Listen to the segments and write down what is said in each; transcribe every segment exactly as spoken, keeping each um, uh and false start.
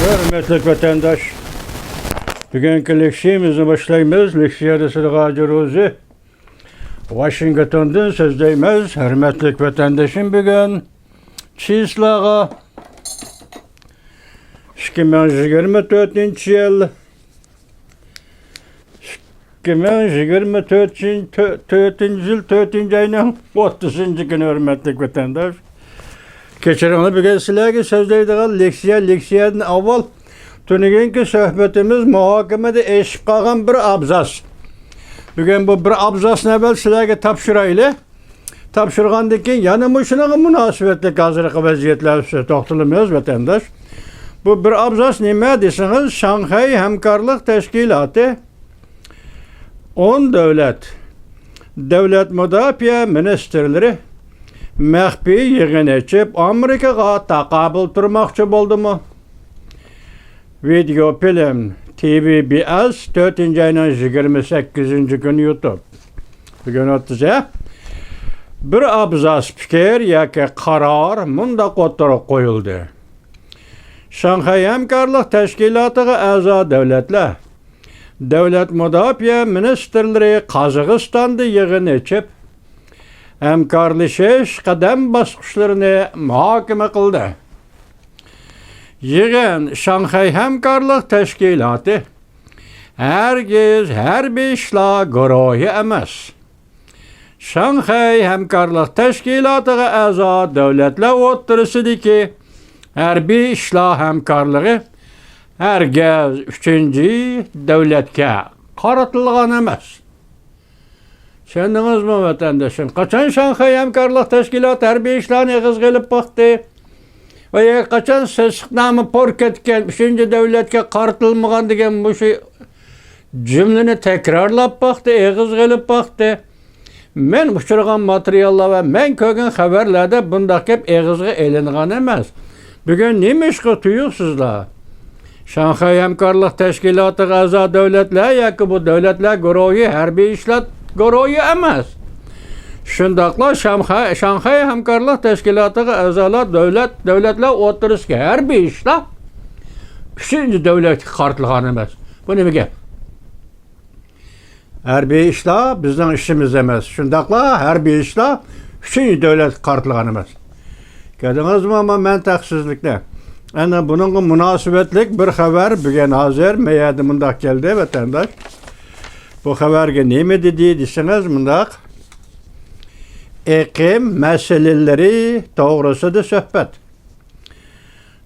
ھۆرمەتلىك ۋەتەنداش، بۈگۈنكى لېكسىيەمىزنى باشلايمىز. لېكسىيەدە سىلىغا ھاجى روزى ۋاشىنگتوندىن سۆزلەيمىز. ھۆرمەتلىك ۋەتەندىشىم، بۈگۈن چىسلاغا ئىككى مىڭ يىگىرمە تۆتىنچى يىل، ئىككى مىڭ يىگىرمە تۆتىنچى، تۆ-، تۆتىنچى يىل تۆتىنچى ئاينىڭ ئوتتۇزىنچى كۈنى، ھۆرمەتلىك ۋەتەنداش. كەچۈرۈڭلار، بۈگۈن سىلەرگە سۆزلەيدىغان لېكسىيە، لېكسىيەدىن ئاۋۋال تۈنۈگۈنكى سۆھبىتىمىز مۇھاكىمىدە ئېشىپ قالغان بىر ئابزاس. بۈگۈن بۇ بىر ئابزاسنى ئەۋۋەل سىلەرگە تاپشۇرايلى. تاپشۇرغاندىن كېيىن يەنە مۇشۇنىڭغا مۇناسىۋەتلىك ھازىرقى ۋەزىيەتلەر ئۈستىدە توختىلىمىز، ۋەتەنداش. بۇ بىر ئابزاس نېمە دېسىڭىز، شاڭخەي ھەمكارلىق تەشكىلاتى ئون دۆلەت دۆلەت مۇداپىئە مىنىستىرلىرى مەخپىي يىغىن ئېچىپ، ئامېرىكىغا تاقابىل تۇرماقچى بولدىمۇ؟ ۋىدېئو فىلىم، تى ۋى بى ئېس، تۆتىنچى ئاينىڭ يىگىرمە سەككىزىنچى كۈنى يۇتۇپ. بۈگۈن ئوتتۇز، ھە؟ بىر ئابزاس پىكىر ياكى قارار مۇنداق ئوتتۇرىغا قويۇلدى. شاڭخەي ھەمكارلىق تەشكىلاتىغا ئەزا دۆلەتلەر دۆلەت مۇداپىئە مىنىستىرلىرى قازاقىستاندا يىغىن ئېچىپ، ھەمكارلىشىش قەدەم باسقۇچلىرىنى مۇھاكىمە قىلدى. يىغىن شاڭخەي ھەمكارلىق تەشكىلاتى ھەرگىز ھەربىي ئىشلار گۇرۇھى ئەمەس. شاڭخەي ھەمكارلىق تەشكىلاتىغا ئەزا دۆلەتلەر ئوتتۇرىسىدىكى ھەربىي ئىشلار ھەمكارلىقى ھەرگىز ئۈچىنچى دۆلەتكە قارىتىلغان ئەمەس. چۈشەندىڭىزمۇ، ۋەتەندىشىم؟ قاچان شاڭخەي ھەمكارلىق تەشكىلاتى ھەربىي ئىشلارنى ئېغىزغا ئېلىپ باقتى؟ ۋە يا قاچان سېسىقنامە پور كەتكەن، ئۈچىنچى دۆلەتكە قارىتىلمىغان دېگەن مۇشۇ جۈملىنى تەكرارلاپ باقتى، ئېغىزغا ئېلىپ باقتى. مەن ئۇچرىغان ماتېرىياللار ۋە مەن كۆرگەن خەۋەرلەردە بۇنداق گەپ ئېغىزغا ئېلىنغان ئەمەس. بۈگۈن نېمىشقا تۇيۇقسىزلا شاڭخەي ھەمكارلىق تەشكىلاتىغا ئەزا دۆلەتلەر ياكى بۇ دۆلەتلەر گۇرۇھى ھەربىي ئىشلار گۇرۇھى ئەمەس. شۇنداقلا شاڭخەي، شاڭخەي ھەمكارلىق تەشكىلاتىغا ئەزالار دۆلەت، دۆلەتلەر ئوتتۇرىسىدىكى ھەربىي ئىشلار ئۈچىنچى دۆلەتكە قارىتىلغان ئەمەس. بۇ نېمە گەپ؟ ھەربىي ئىشلار بىزنىڭ ئىشىمىز ئەمەس. شۇنداقلا ھەربىي ئىشلار ئۈچىنچى دۆلەتكە قارىتىلغان ئەمەس. كۆردىڭىزمۇ ئەمما مەنتىقسىزلىكنى؟ ئەنە بۇنىڭغا مۇناسىۋەتلىك بىر خەۋەر بۈگۈن ھازىر مەيەدە مۇنداق كەلدى، ۋەتەنداش. بۇ خەۋەرگە نېمە دېدى دېسىڭىز، مۇنداق: ئېقىم مەسىلىلىرى توغرىسىدا سۆھبەت.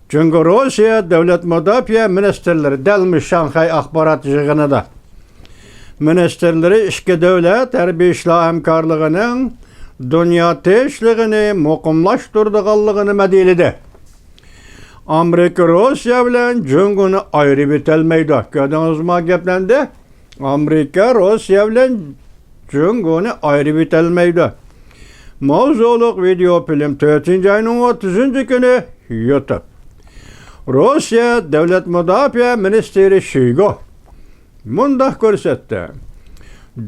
جۇڭگو روسىيە دۆلەت مۇداپىئە مىنىستىرلىرى دەل مۇشۇ شاڭخەي ئاخبارات يىغىنىدا مىنىستىرلىرى ئىككى دۆلەت ھەربىي ئىشلار ھەمكارلىقىنىڭ دۇنيا تىنچلىقىنى مۇقىملاشتۇرىدىغانلىقىنى مەدھىيەلىدى. ئامېرىكا روسىيە بىلەن جۇڭگونى ئايرىۋېتەلمەيدۇ. كۆردىڭىزمۇ گەپلەندى؟ ئامېرىكا روسىيە بىلەن جۇڭگونى ئايرىۋېتەلمەيدۇ. ماۋزۇلۇق ۋىدېئو فىلىم، تۆتىنچى ئاينىڭ ئوتتۇزىنچى كۈنى يۇتۇب. روسىيە دۆلەت مۇداپىئە مىنىستىرى شويگۇ مۇنداق كۆرسەتتى: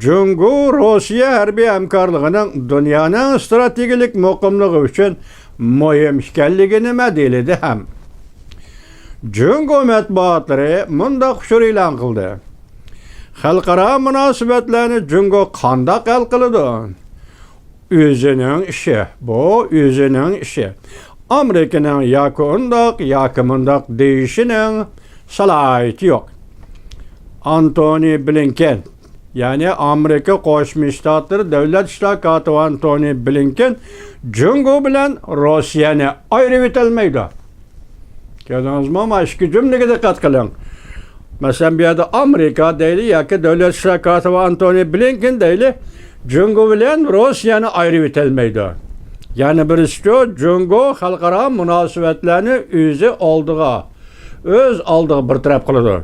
جۇڭگو روسىيە ھەربىي ھەمكارلىقىنىڭ دۇنيانىڭ ئىستراتېگىيەلىك مۇقىملىقى ئۈچۈن مۇھىم ئىكەنلىكىنى مەدھىيەلىدى ھەم جۇڭگو مەتبۇئاتلىرى مۇنداق ئۇچۇر ئېلان قىلدى: خەلقئارا مۇناسىۋەتلەرنى جۇڭگو قانداق ھەل قىلىدۇ؟ ئۆزىنىڭ ئىشى، بۇ ئۆزىنىڭ ئىشى. ئامېرىكىنىڭ ياكى ئۇنداق، ياكى مۇنداق دېيىشىنىڭ سالاھىيىتى يوق. ئانتونى بلىنكېن، يەنى ئامېرىكا قوشما شتاتلىرى دۆلەت ئىشلار كاتىپى ئانتونى بلىنكېن جۇڭگو بىلەن روسىيەنى ئايرىۋېتەلمەيدۇ. كۆردىڭىزمۇ؟ مانا ئىككى جۈملىگە دىققەت قىلىڭ. مەسىلەن، بۇ يەردە ئامېرىكا دەيلى ياكى دۆلەت ئىشلار كاتىپى ئانتونى بلىنكېن دەيلى، جۇڭگو بىلەن روسىيەنى ئايرىۋېتەلمەيدۇ. يەنە بىرسىچۇ، جۇڭگو خەلقئارا مۇناسىۋەتلەرنى ئۆزى ئالدىغا، ئۆز ئالدىغا بىر تەرەپ قىلىدۇ.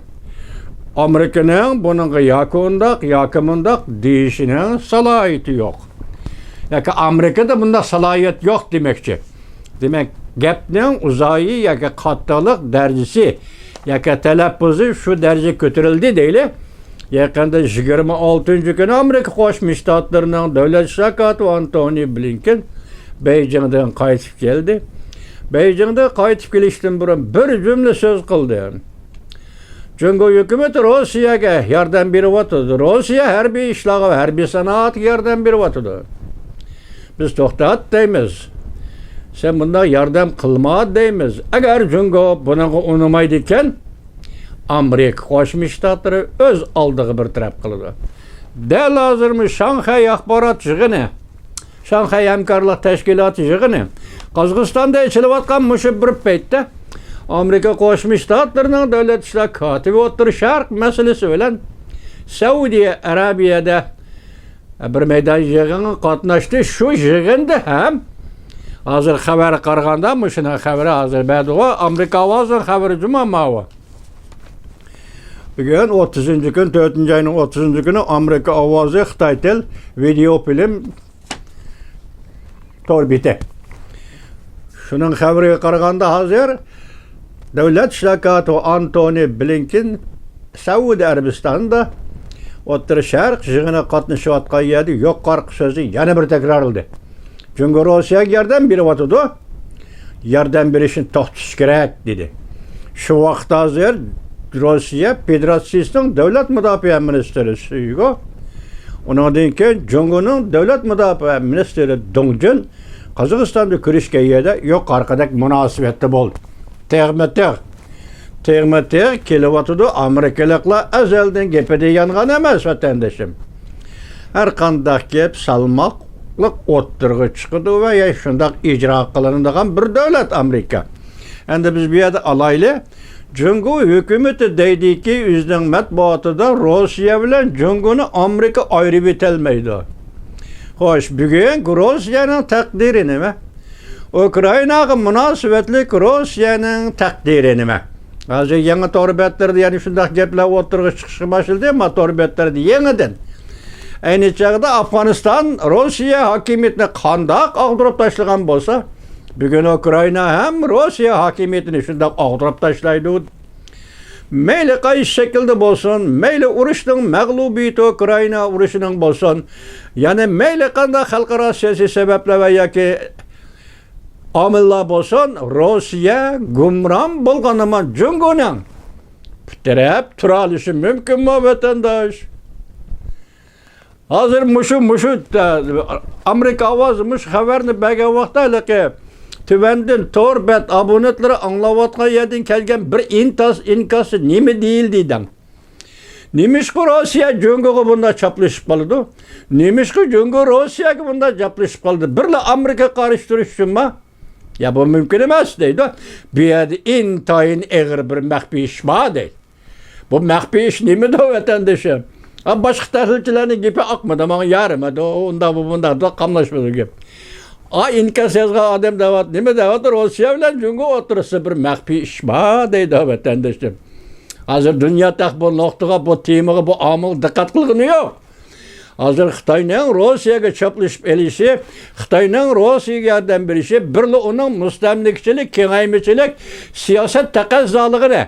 ئامېرىكىنىڭ بۇنىڭغا ياكى ئۇنداق، ياكى مۇنداق دېيىشىنىڭ سالاھىيىتى يوق. ياكى ئامېرىكىدا بۇنداق سالاھىيەت يوق دېمەكچى. دېمەك، گەپنىڭ ئۇزايى ياكى قاتتىقلىق دەرىجىسى ياكى تەلەپپۇزى شۇ دەرىجىگە كۆتۈرۈلدى دەيلى. يېقىندا يىگىرمە ئالتىنچى كۈنى ئامېرىكا قوشما شتاتلىرىنىڭ دۆلەت ئىشلار كاتىپى ئانتونى بلىنكېن بېيجىڭدىن قايتىپ كەلدى. بېيجىڭدىن قايتىپ كېلىشتىن بۇرۇن بىر جۈملە سۆز قىلدى. جۇڭگو ھۆكۈمىتى روسىيەگە ياردەم بېرىۋاتىدۇ. روسىيە ھەربىي ئىشلارغا، ھەربىي سانائەتكە ياردەم بېرىۋاتىدۇ. بىز توختات دەيمىز. سەن بۇنداق ياردەم قىلما دەيمىز. ئەگەر جۇڭگو بۇنىڭغا ئۇنىمايدىكەن، ئامېرىكا قوشما شتاتلىرى ئۆز ئالدىغا بىر تەرەپ قىلىدۇ. دەل ھازىرمۇ شاڭخەي ئاخبارات يىغىنى، شاڭخەي ھەمكارلىق تەشكىلاتى يىغىنى قازاقىستاندا ئېچىلىۋاتقان مۇشۇ بىر پەيتتە ئامېرىكا قوشما شتاتلىرىنىڭ دۆلەت ئىشلار كاتىپى ئوتتۇرا شەرق مەسىلىسى بىلەن سەئۇدىيە ئەرەبىيەدە بىر مەيدان يىغىنغا قاتناشتى. شۇ يىغىندا ھەم ھازىر خەۋەرگە قارىغاندا، مۇشۇنىڭ خەۋىرى ھازىر بەردىغۇ، ئامېرىكا ئاۋازىنىڭ خەۋىرى جۇما ماۋۇ. بۈگۈن ئوتتۇزىنچى كۈن، تۆتىنچى ئاينىڭ ئوتتۇزىنچى كۈنى ئامېرىكا ئاۋازى خىتاي تىل ۋىدېئو فىلىم تور بېتى. شۇنىڭ خەۋىرىگە قارىغاندا، ھازىر دۆلەت ئىشلار كاتىپى ئانتونى بلىنكېن سەئۇدى ئەرەبىستاندا ئوتتۇرا شەرق يىغىنىغا قاتنىشىۋاتقان يەردە يۇقىرىقى سۆزنى يەنە بىر تەكرارلىدى. جۇڭگو روسىيەگە ياردەم بېرىۋاتىدۇ. ياردەم بېرىشنى توختىتىش كېرەك، دېدى. شۇ ۋاقىت ھازىر روسىيە فېدېراتسىيىسىنىڭ دۆلەت مۇداپىئە مىنىستىرى شويگۇ، ئۇنىڭدىن كېيىن جۇڭگونىڭ دۆلەت مۇداپىئە مىنىستىرى دۇڭ جۇن قازاقىستاندا كۆرۈشكەن يەردە يۇقىرىقىدەك مۇناسىۋەتتە بولدى. تېخىمۇ تېخ، تېخىمۇ تېخ كېلىۋاتىدۇ. ئامېرىكىلىقلار ئەزەلدىن گېپىدە يانغان ئەمەس، ۋەتەندىشىم. ھەر قانداق گەپ سالماقلىق ئوتتۇرىغا چىقىدۇ ۋە يا شۇنداق ئىجرا قىلىنىدىغان بىر دۆلەت ئامېرىكا. ئەمدى بىز بۇ يەردە ئالايلى. جۇڭگو ھۆكۈمىتى دەيدىكى، ئۆزىنىڭ مەتبۇئاتىدا روسىيە بىلەن جۇڭگونى ئامېرىكا ئايرىۋېتەلمەيدۇ. خوش، بۈگۈن روسىيەنىڭ تەقدىرى نېمە؟ ئۇكرائىناغا مۇناسىۋەتلىك روسىيەنىڭ تەقدىرى نېمە؟ ھازىر يېڭى تور بەتلىرىدە يەنە شۇنداق گەپلەر ئوتتۇرىغا چىقىشقا باشلىدى، ما تور بەتلىرىدە يېڭىدىن. ئەينى چاغدا ئافغانىستان روسىيە ھاكىمىيىتىنى قانداق ئاغدۇرۇپ تاشلىغان بولسا، بۈگۈن ئۇكرائىنا ھەم روسىيە ھاكىمىيىتىنى شۇنداق ئاغدۇرۇپ تاشلايدۇ. مەيلى قايسى شەكىلدە بولسۇن، مەيلى ئۇرۇشنىڭ مەغلۇبىيىتى ئۇكرائىنا ئۇرۇشىنىڭ بولسۇن، يەنى مەيلى قانداق خەلقئارا سىياسىي سەۋەبلەر ۋە ياكى ئامىللار بولسۇن، روسىيە گۇمران بولغان ھامان جۇڭگونىڭ بىر تەرەپ تۇرالىشى مۇمكىنمۇ، ۋەتەنداش؟ ھازىر مۇشۇ، مۇشۇ، ئە، ئامېرىكا ئاۋازى مۇشۇ خەۋەرنى بەرگەن ۋاقىتتا، ھېلىقى تۆۋەندىن تور بەت ئابونېنتلىرى ئاڭلاۋاتقان يەردىن كەلگەن بىر ئىنكاس، ئىنكاسى نېمە دېيىلدى دەڭ. نېمىشقا روسىيە جۇڭگوغا بۇنداق چاپلىشىپ قالىدۇ؟ نېمىشقا جۇڭگو روسىيەگە بۇنداق چاپلىشىپ قالىدۇ؟ بىرلا ئامېرىكا قارشى تۇرۇش ئۈچۈنمۇ؟ يا، بۇ مۇمكىن ئەمەس دەيدۇ. بۇ يەردە ئىنتايىن ئېغىر بىر مەخپىي ئىش بار دەيدۇ. بۇ مەخپىي ئىش نېمىدۇ، ۋەتەندىشىم؟ ھە، باشقا تەھلىلچىلەرنىڭ گېپى ئاقمىدى، ماڭا يارىمىدى، ئۇنداق بۇ، بۇنداق دەپ قاملاشمىدى گەپ. ئا، ئىنكاس يازغان ئادەم دەۋاتىدۇ، نېمە دەۋاتىدۇ؟ روسىيە بىلەن جۇڭگو ئوتتۇرىسىدا بىر مەخپىي ئىش بار دەيدۇ، ۋەتەندىشىم. ھازىر دۇنيا تېخى بۇ نۇقتىغا، بۇ تېمىغا، بۇ ئامىلغا دىققەت قىلغىنى يوق. ھازىر خىتاينىڭ روسىيەگە چاپلىشىپ ئېلىشى، خىتاينىڭ روسىيەگە ياردەم بېرىشى بىرلا ئۇنىڭ مۇستەملىكىچىلىك، كېڭەيمىچىلىك سىياسەت تەقەززالىقىنى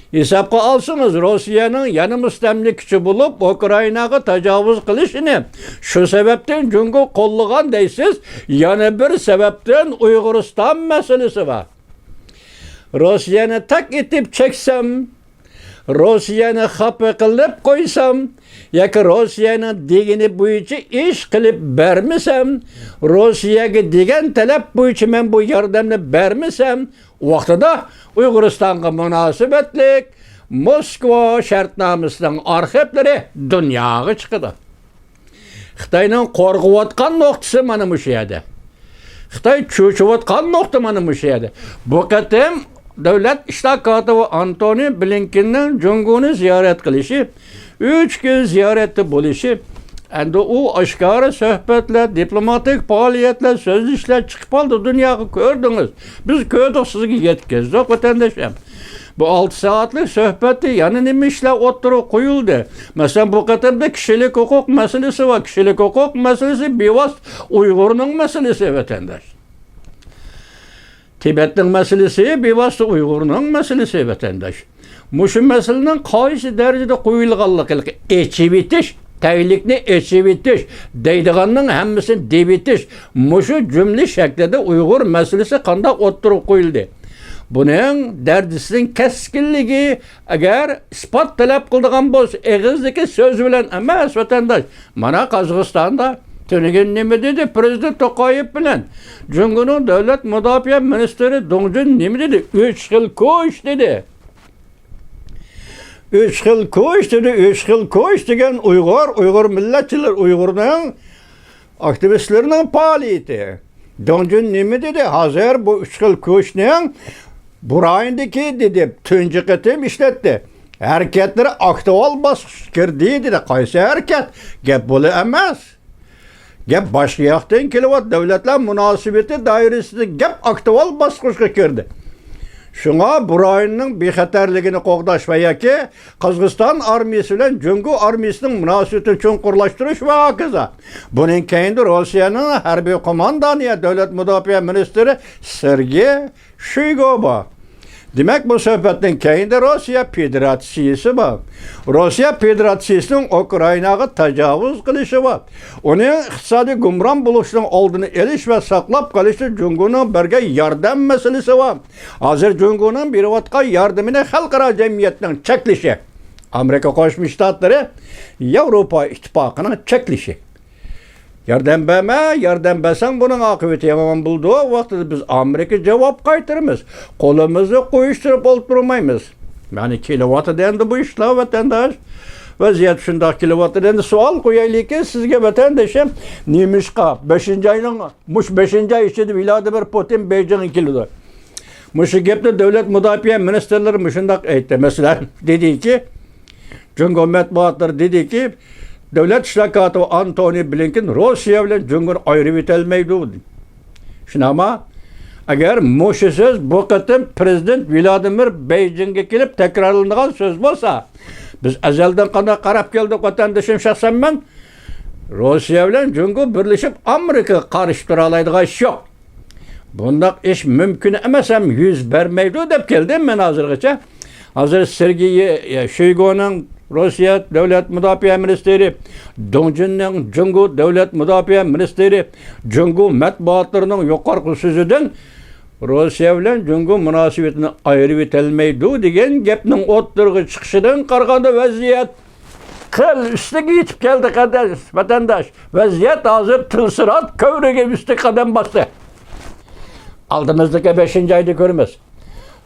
ھېسابقا ئالسىڭىز، روسىيەنىڭ يەنە مۇستەملىكىچى بولۇپ، ئۇكرائىناغا تاجاۋۇز قىلىشىنى، شۇ سەۋەبتىن جۇڭگو قوللىغان دەيسىز، يەنە بىر سەۋەبتىن ئۇيغۇرىستان مەسىلىسى بار. روسىيەنى تەك ئېتىپ چەكسەم، روسىيەنى خاپا قىلىپ قويسام ياكى روسىيەنىڭ دېگىنى بويىچە ئىش قىلىپ بەرمىسەم، روسىيەگە دېگەن تەلەپ بويىچە مەن بۇ ياردەمنى بەرمىسەم، ۋاقتىدا ئۇيغۇرىستانغا مۇناسىۋەتلىك موسكۋا شەرتنامىسىنىڭ ئارخىپلىرى دۇنياغا چىقىدۇ. خىتاينىڭ قورقۇۋاتقان نۇقتىسى مانا مۇشۇ يەردە. خىتاي چۆچۈۋاتقان نۇقتا مانا مۇشۇ يەردە. بۇ قېتىم دۆلەت ئىشلار كاتىپى ئانتونى بلىنكېننىڭ جۇڭگونى زىيارەت قىلىشى، ئۈچ كۈن زىيارەتتە بولۇشى، ئەمدى ئۇ ئاشكارا سۆھبەتلەر، دىپلوماتىك پائالىيەتلەر، سۆزلىشىشلەر چىقىپ قالدى دۇنياغا، كۆردىڭىز. بىز كۆردۇق، سىزگە يەتكۈزدۇق، ۋەتەنداشلار. بۇ ئالتە سائەتلىك سۆھبەتتە يەنە نېمە ئىشلار ئوتتۇرىغا قويۇلدى؟ مەسىلەن، بۇ قېتىمدا كىشىلىك ھوقۇق مەسىلىسى بار. كىشىلىك ھوقۇق مەسىلىسى بىۋاسىتە ئۇيغۇرنىڭ مەسىلىسى، ۋەتەنداش. تىبەتنىڭ مەسىلىسى بىۋاسىتە ئۇيغۇرنىڭ مەسىلىسى، ۋەتەنداش. مۇشۇ مەسىلىنىڭ قايسى دەرىجىدە قويۇلغانلىقى ئېچىۋېتىش تەگلىكنى ئېچىۋېتىش، دەيدىغاننىڭ ھەممىسىنى دېيىۋېتىش، مۇشۇ جۈملە شەكلىدە ئۇيغۇر مەسىلىسى قانداق ئوتتۇرىغا قويۇلدى؟ بۇنىڭ دەردىسىنىڭ كەسكىنلىكى، ئەگەر ئىسپات تەلەپ قىلىدىغان بولسا، ئېغىزدىكى سۆز بىلەن ئەمەس، ۋەتەنداش. مانا، قازاقىستاندا تۈنۈگۈن نېمە دېدى؟ پىرېزىدېنت توقايېف بىلەن جۇڭگونىڭ دۆلەت مۇداپىئە مىنىستىرى دۇڭ جۇن نېمە دېدى؟ ئۈچ خىل كۈچ دېدى. ئۈچ خىل كۈچ دېدى، ئۈچ خىل كۈچ دېگەن ئۇيغۇر، ئۇيغۇر مىللەتچىلەر، ئۇيغۇرنىڭ ئاكتىۋىستلىرىنىڭ پائالىيىتى. دۇڭ جۇن نېمە دېدى؟ ھازىر بۇ ئۈچ خىل كۈچنىڭ بۇ رايوندىكى دېدى، تۇنجى قېتىم ئىشلەتتى. ھەرىكەتلىرى ئاكتۇئال باسقۇچقا كىردى دېدى. قايسى ھەرىكەت؟ گەپ بۇلا ئەمەس. گەپ باشقا ياقتىن كېلىۋاتىدۇ. دۆلەتلەر مۇناسىۋىتى دائىرىسىدە گەپ ئاكتۇئال باسقۇچقا كىردى. شۇڭا بۇ رايوننىڭ بىخەتەرلىكىنى قوغداش ۋە ياكى قازاقىستان ئارمىيىسى بىلەن جۇڭگو ئارمىيىسىنىڭ مۇناسىۋىتىنى چوڭقۇرلاشتۇرۇش ۋە ھاكازا. بۇنىڭ كەينىدە روسىيەنىڭ ھەربىي قوماندانىيە دۆلەت مۇداپىئە مىنىستىرى سېرگېي شويگۇ بار. دېمەك، بۇ سۆھبەتتىن كەينىدە روسىيە فېدېراتسىيىسى بار. روسىيە فېدېراتسىيىسىنىڭ ئۇكرائىناغا تاجاۋۇز قىلىشى بار. ئۇنىڭ ئىقتىسادىي گۇمران بولۇشىنىڭ ئالدىنى ئېلىش ۋە ساقلاپ قېلىشتا جۇڭگونىڭ بەرگەن ياردەم مەسىلىسى بار. ھازىر جۇڭگونىڭ بېرىۋاتقان ياردىمىنى خەلقئارا جەمئىيەتنىڭ چەكلىشى. ئامېرىكا قوشما شتاتلىرى، ياۋروپا ئىتتىپاقىنىڭ چەكلىشى. ياردەم بەرمە، ياردەم بەرسەڭ بۇنىڭ ئاقىۋىتى يامان بولىدۇ. ئۇ ۋاقتىدا بىز ئامېرىكا جاۋاب قايتۇرىمىز. قولىمىزنى قويۇشتۇرۇپ ئولتۇرمايمىز. يەنى كېلىۋاتىدۇ ئەمدى بۇ ئىشلار، ۋەتەنداش. ۋەزىيەت شۇنداق كېلىۋاتىدۇ. ئەمدى سوئال قويايلىكى سىزگە، ۋەتەندىشىم، نېمىشقا بەشىنچى ئاينىڭ، مۇشۇ بەشىنچى ئاي ئىچىدە ۋلادىمىر پۇتىن بېيجىڭغا كېلىدۇ؟ مۇشۇ گەپنى دۆلەت مۇداپىئە مىنىستىرلىرى مۇشۇنداق ئېيتتى. مەسىلەن، دېدىكى، جۇڭگو مەتبۇئاتلىرى دېدىكى، دۆلەت ئىشلار كاتىپى ئانتونى بلىنكېن روسىيە بىلەن جۇڭگونى ئايرىۋېتەلمەيدۇ. شۇنداقمۇ؟ ئەگەر مۇشۇ سۆز بۇ قېتىم پىرېزىدېنت ۋلادىمىر بېيجىڭغا كېلىپ تەكرارلىنىدىغان سۆز بولسا، بىز ئەزەلدىن قانداق قاراپ كەلدۇق، ۋەتەندىشىم، شەخسەن مەن، روسىيە بىلەن جۇڭگو بىرلىشىپ ئامېرىكىغا قارشى تۇرالايدىغان ئىش يوق. بۇنداق ئىش مۇمكىن ئەمەس ھەم يۈز بەرمەيدۇ دەپ كەلدىم مەن ھازىرغىچە. ھازىر سېرگېي شويگۇنىڭ، روسىيە دۆلەت مۇداپىئە مىنىستىرى، دۇڭ جۇننىڭ، جۇڭگو دۆلەت مۇداپىئە مىنىستىرى، جۇڭگو مەتبۇئاتلىرىنىڭ يۇقىرىقى سۆزىدىن روسىيە بىلەن جۇڭگو مۇناسىۋىتىنى ئايرىۋېتەلمەيدۇ دېگەن گەپنىڭ ئوتتۇرىغا چىقىشىدىن قارىغاندا، ۋەزىيەت قىل ئۈستىگە يېتىپ كەلدى، قەدەس، ۋەتەنداش. ۋەزىيەت ھازىر تىلسىرات كۆۋرۈكى ئۈستىگە قەدەم باستى. ئالدىمىزدىكى بەشىنچى ئايدا كۆرىمىز.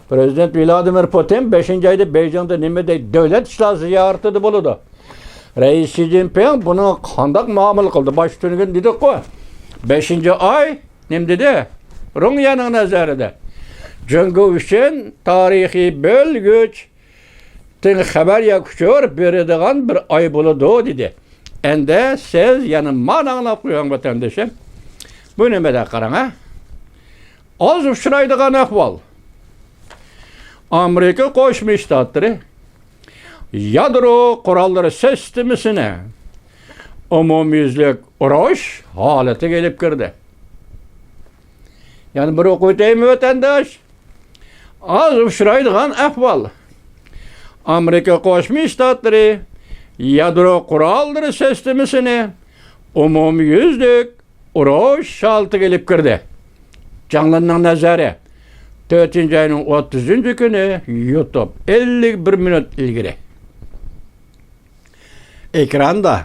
پىرېزىدېنت ۋلادىمىر پۇتىن بەشىنچى ئايدا بېيجىڭدا نېمە دەيدۇ؟ دۆلەت ئىشلار زىيارىتىدە بولىدۇ. رەئىس شى جىنپىڭ بۇنىڭغا قانداق مۇئامىلە قىلدى؟ باش تۈنۈگۈن دېدۇققۇ، بەشىنچى ئاي نېمە دېدى؟ رۇڭيەنىڭ نەزەرىدە جۇڭگو ئۈچۈن تارىخىي بۆلگۈچ، تىڭ خەۋەر ياكى ئۇچۇر بېرىدىغان بىر ئاي بولىدۇ، دېدى. ئەندى سىز يەنە مانا ئاڭلاپ قويۇڭ، ۋەتەندىشىم. بۇ نېمە دە قاراڭ، ھە؟ ئاز ئۇچرايدىغان ئەھۋال. ئامېرىكا قوشما شتاتلىرى يادرو قوراللىرى سىستېمىسىنى ئومۇميۈزلۈك ئۇرۇش ھالىتىگە ئېلىپ كىردى. يەنە بىر ئوقۇۋېتەيمۇ، ۋەتەنداش؟ ئاز ئۇچرايدىغان ئەھۋال. ئامېرىكا قوشما شتاتلىرى يادرو قوراللىرى سىستېمىسىنى ئومۇميۈزلۈك ئۇرۇش ھالىتىگە ئېلىپ كىردى. جاڭلىننىڭ نەزەرى، تۆتىنچى ئاينىڭ ئوتتۇزىنچى كۈنى يۇتۇپ، ئەللىك بىر مىنۇت ئىلگىرى. ئېكراندا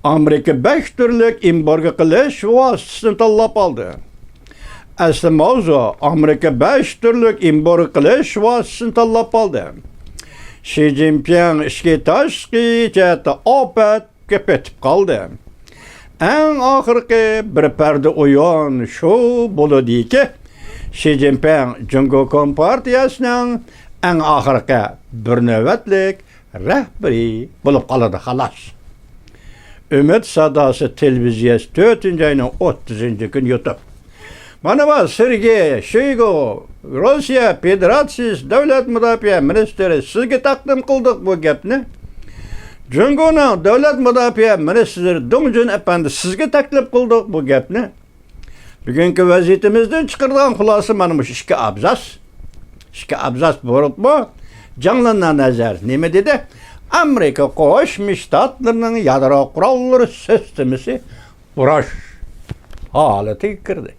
ئامېرىكا بەش تۈرلۈك ئېمبارگو قىلىش ۋاسىتىسىنى تاللاپ ئالدى. ئەسلى ماۋزۇ ئامېرىكا بەش تۈرلۈك ئېمبارگو قىلىش ۋاسىتىسىنى تاللاپ ئالدى. شى جىنپىڭ ئىچكى تاشقى جەھەتتە ئاپەتكە پېتىپ قالدى. ئەڭ ئاخىرقى بىر پەردە ئويۇن شۇ بولىدۇكى، شى جىنپىڭ جۇڭگو كومپارتىيەسىنىڭ ئەڭ ئاخىرقى بىر نۆۋەتلىك رەھبىرى بولۇپ قالىدۇ، خالاس. ئۈمىد ساداسى تېلېۋىزىيەسى، تۆتىنچى ئاينىڭ ئوتتۇزىنچى كۈنى يۇتۇپ. مانا بۇ سېرگېي شويگۇ، روسىيە فېدېراتسىيىسى دۆلەت مۇداپىئە مىنىستىرى، سىزگە تەقدىم قىلدۇق بۇ گەپنى. جۇڭگونىڭ دۆلەت مۇداپىئە مىنىستىرى دۇڭ جۇن ئەپەندى، سىزگە تەكلىپ قىلدۇق بۇ گەپنى. بۈگۈنكى ۋەزىيىتىمىزدىن چىقىرىدىغان خۇلاسە مانا مۇشۇ ئىككى ئابزاس. ئىككى ئابزاس بولۇپمۇ، جاڭلىننىڭ نەزەر نېمە دېدى؟ ئامېرىكا قوشما شتاتلىرىنىڭ يادرو قوراللىرى سىستېمىسى ئۇرۇش ھالىتىگە كىردى.